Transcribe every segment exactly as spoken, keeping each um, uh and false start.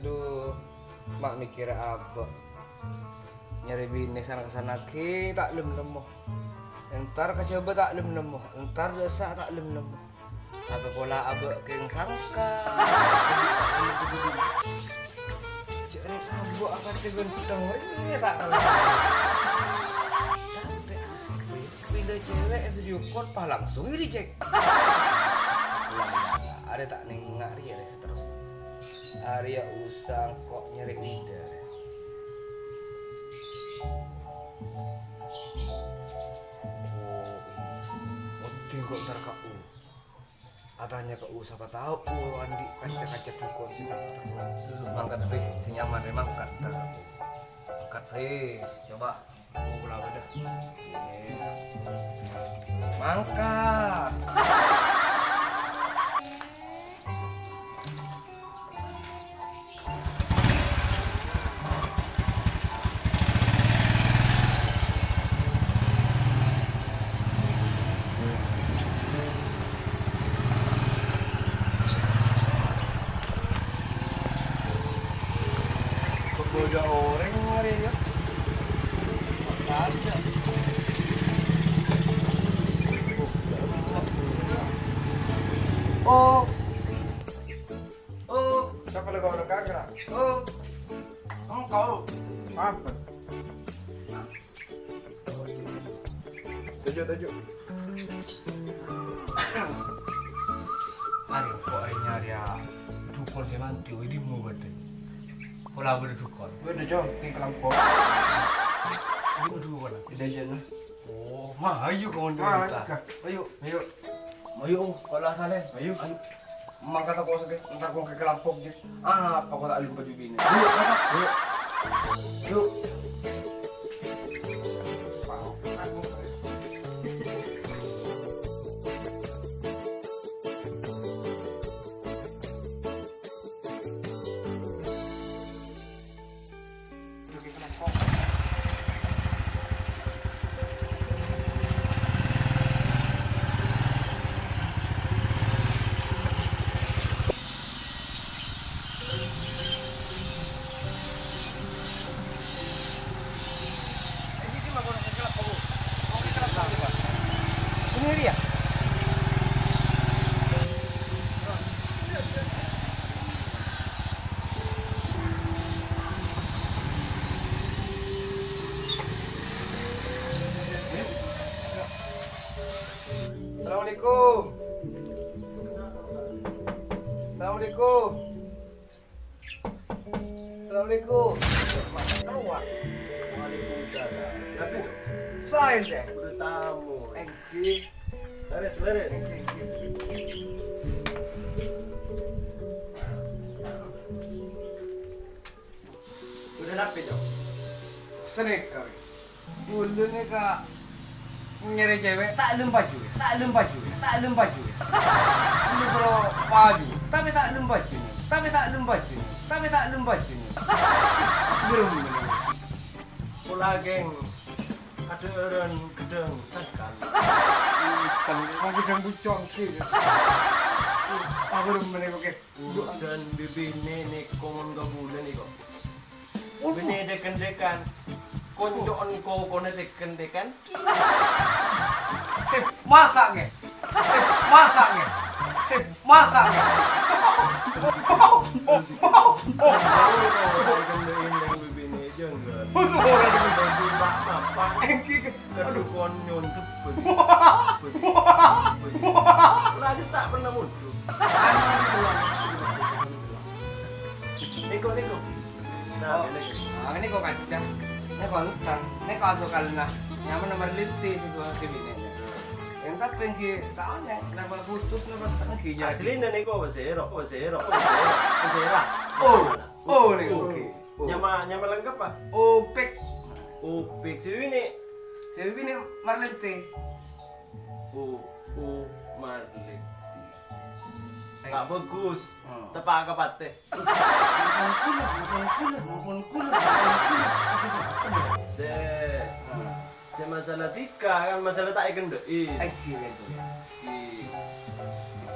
Dhu, ma' mèkkèrè abâ'. Nyarè binè san-kasan aghi' ta' lem nemmo. Entar ka Jhâbâ ta' lem nemmo, entar dâ' essa' ta' lem nemmo. Apa pola abâ' kèng sangka. Jhâ' rèng abâ' akadhi ghântheng rèng ta' kala. Tapè apa? Bilâ cewek video call pas langsung di-reject. Lah, arè ta' nengnga' rèya, rè, saterros. Arèya usa engko' nyarè Ida, rè. Oh, iya. Oddhing kok entar ka U. Atanya ka U, sapa tao U andi' kaca-kaca dhukon sè terro. Mangkat bhâi, sè nyaman rè mangkat. Mangkat bhâi, coba. U pola bâdâ. Mangkat. Kok bâdâ orèng arè, ya? Ada. Oh. Oh, sapa lagi orang kagak? Oh, engkau. Apa? Tuju, tuju. Ayo, kok ayo nyarè, ya, dhukon sè mantè, oh, ini mau bâdâ. Pola bâdâ dhukon. Bâdâ, Cong, di kelompok. Ini mau dhukon, ah? Tidak aja, nah. Oh, ma, ayo, kawan, ayo. Ayo. Ayo. Ayo, kok la salè. Ayo. Ayo. Mangkat aku sakit, entar kong ke kelampok, Jit. Ah, apa kok tak lupa juga ini? Yuk, mangkat. Yuk. Yuk. Ini dia. Assalamualaikum. Assalamualaikum. Assalamualaikum. Waalaikumsalam. Aduh, saya deh. Udah tamu. Enggih. Leres, leres. Enggih, enggih. Udah rapi, Cok. Seneka. Bulâ nèka nyarè cewek, ta' lem paju, ta' lem paju, ta' lem paju. Bulâ bro paju, tapè ta' lem paju, tapè ta' lem paju, tapè ta' lem paju. Bro, pola geng, ada orang gedang sangkan. Gedang, gedang bucong sih. Apa lu meneh, oke? Urusan bibine nèko mon ka bulâ nèko. Binè dek-kendekan. Konco'en kokona dek-kendekan. Sip, masak nggih. Sip, masak nggih. Sip, masak nggih. Bibine jenggot. Enggih, enggih. Aduh, kon nyontek bagi. Bagi. Lah, dia tak pernah mundur. Anu, gitu, Bang. Niko, niko. Nah, oh, niko. Ah, niko kaca. Niko entang. Niko asukalna. Nyaman nomor linti si gua si bini. Yang tapi yang ki tahu nih, nama putus, nama tak ngerti jadi. Aslinya niko, Sero, Sero, Sero, Sera. Oh, oh, nih, oh. Oke. Oh. Nyama, nyama lengkap, Pak? Opik. Opik. Si Wini. Si Wini Marlente. U, U, Marlente. Eh. Tak bagus. Hmm. Tepak ka pate. Ngomong kula, ngomong kula, ngomong kula, ngomong kula. Aduh, apa ya? Se. Hmm. Sè masalah tika, kan masalah ta' èkendhe'i. Ai, gila itu. Ih.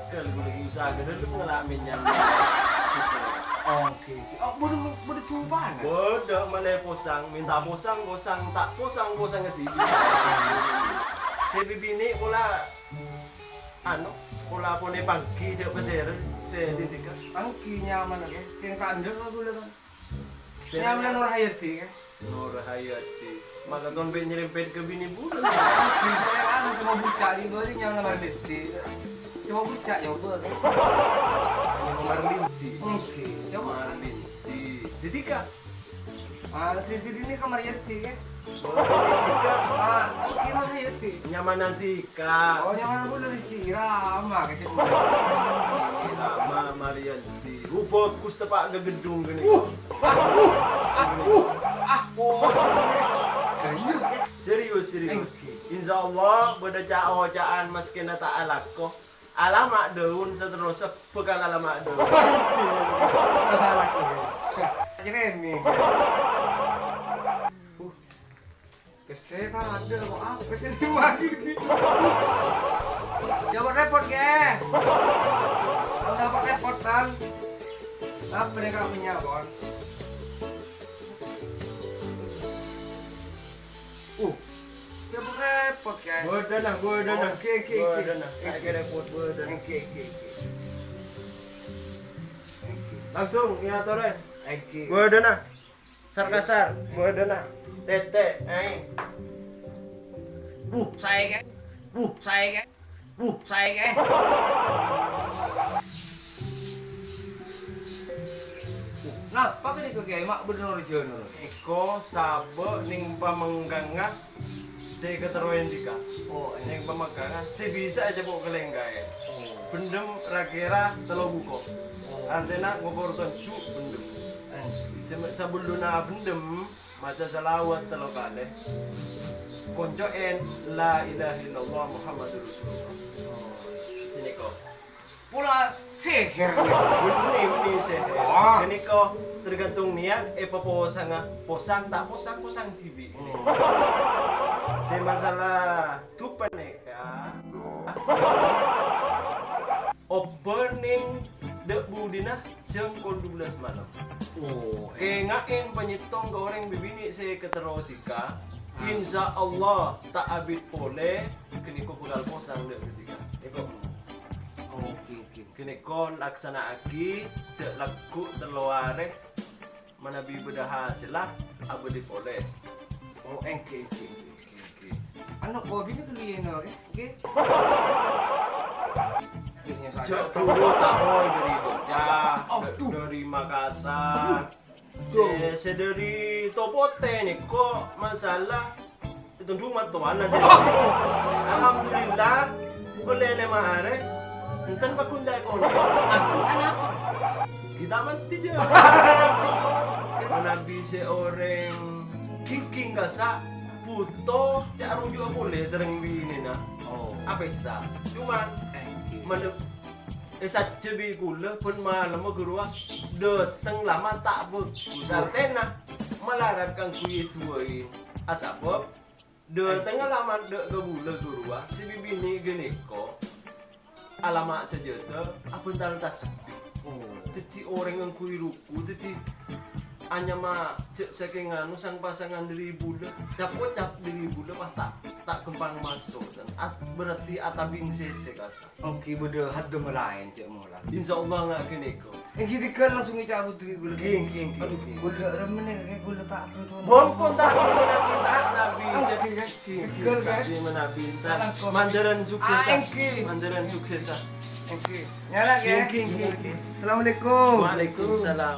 Kan gue lagi usaha gede lu ngelak minyak. Oke. Oh, Malè posang, mènta posang, posang, ta' posang, posang dhibi'. Sè bibinè' pola, anu, pola polè pangghi jhâ' pasèra, sè dhika. Pangghi nyaman, oke. Sè kandhâ kaulâ, kan. Sè nyamana Nur Hayati, kan? Nur Hayati. Maka ton bân nyerempet ka binè bulâ. Anu, coma buca' di bawah nyamana Marliti. Coma buca' coba, kan? Nyamana Marliti. Oke, coba. Marliti. Dhika. Ah, si, si Dini ka Mariyati, kan? Oh, si Dini ka. Ah, kira Mariyati. Nyamana dhika. Oh, nyamana bulâ Rizky Irama, kecil. Irama Mariyati. Oh, bagus tepa' ka ghedhung kènè. Uh, ah, uh, ah, uh, ah, oh. Serius, kan? Serius, serius. Oke. Insyaallah, bâdâ ca'-oca'an maskèna ta' alako. Alama' dâun saterrossa bhâkal alama' dâun. Masalah ini. Jeremy. Uh. Kesètan ada kok apa sih ini mati iki? Jawab repot, Ge. Enggak apa repot, Tan. Apa nih kak punya, Bon? Uh, repot-repot, kan? Bâdâna, bâdâna. Oke, oke, oke. Bâdâna. Oke. Saiki repot, bâdâna. Oke, oke, oke. Langsung, ya, Tore. Oke. Bâdâna. Sar-kasar, bâdâna. Tètè, aèng. Buh, saè, kan? Buh, saè, kan? Buh, saè, kan? Nah, pakè nèko, Kè, ma' bhender jhâ' noro'. Èko sabâ' nèng pamengkangnga sè katerroè dhika. Oh, eh. Nèng pamengkangnga sè bisa ècapo' kalèngkaè. Oh. Bhendhem ra-kèra tello buko. Oh. Artèna ngokor tonju' bhendhem. Eh. Sè, sabellunna bhendhem, maca salawat tello kalè. Konco'èn la ilaha illallah Muhammadur Rasulullah. Oh. Sè nèko. Pola sèhèr. Bânnè, bânnè sèhèr. Wah. Ghânèka tergantung niat, èpaposanga posang, ta' posang, posang dhibi'. Hmm. Sè masalah dupa nèka, obbhâr nèng dâ' budina jam kol dua belas malem. Oh, eh. Kènga'è panyèttong ka orèng bibinè' sè katerro dhika, ah, insyaallah ta' abit polè, ghânèka bhâkal posang dâ' dhika. Èko. Oke, oke. Ghânèka laksana'aghi jhâ' lagghu' tello arè, manabi bâdâ hasèlla, abâli polè. Oh, èngghi, èngghi, èngghi, èngghi. Anu, kodina keliyen, oke? Oke. Jhâ' buru ta' oy dâri Jogja, oh, dâ-, dâri Makassar. Sè, sè dâri Topotè nèko masalah ètondhung mattowana sè. Alhamdulillah, ollè lèma arè, enten paghun ta' èkonè. Aduh, anapa? Kita mati jâ. Manabi sè orèng kèng-kèng kasa', bhuto, cè' aruju'â polè sareng binèna. Oh. Apèsa. Cuman, eh, mana È, sajjhâ bi' kaulâ bân malemma ghâruwa dâteng lama ta' bhâghus. Artèna, malarat kaangghuy èdu'âi. Asabâb, dâtengnga lama dâ' kaulâ ghâruwa sè bibinè' ghânèka alama' sajâdâ abhântal tasbih. Oh. Dhâddhi orèng kaangghuy ruku', dhâddhi anyama jhâ' sakèng anu sang-pasangan dâri bulâ, cap-ocap dâri bulâ pas ta', ta' ghâmpang maso'. As-, berarti atabing sèsè kasa'. Èngghi bâdâ haddhâ malaèn, cè' mola. Insyaallah, nga' ghânèka. Èngghi, dhika langsung ècabut bi' kaulâ. Èngghi, èngghi, èngghi. Aduh, kaulâ remmen, èngghi, kaulâ ta' perlu. Bon, pon ta' perlu manabi, ta' nabi. Èngghi, èngghi, èngghi. Dhika, kan? Manabi, ta'. Alangkong. Mandhârân suksessa. Ah, èngghi. Mandhârân suksessa. Èngghi. Nyala, ya? Èngghi, èngghi, èngghi. Assalamualaikum. Waalaikumsalam.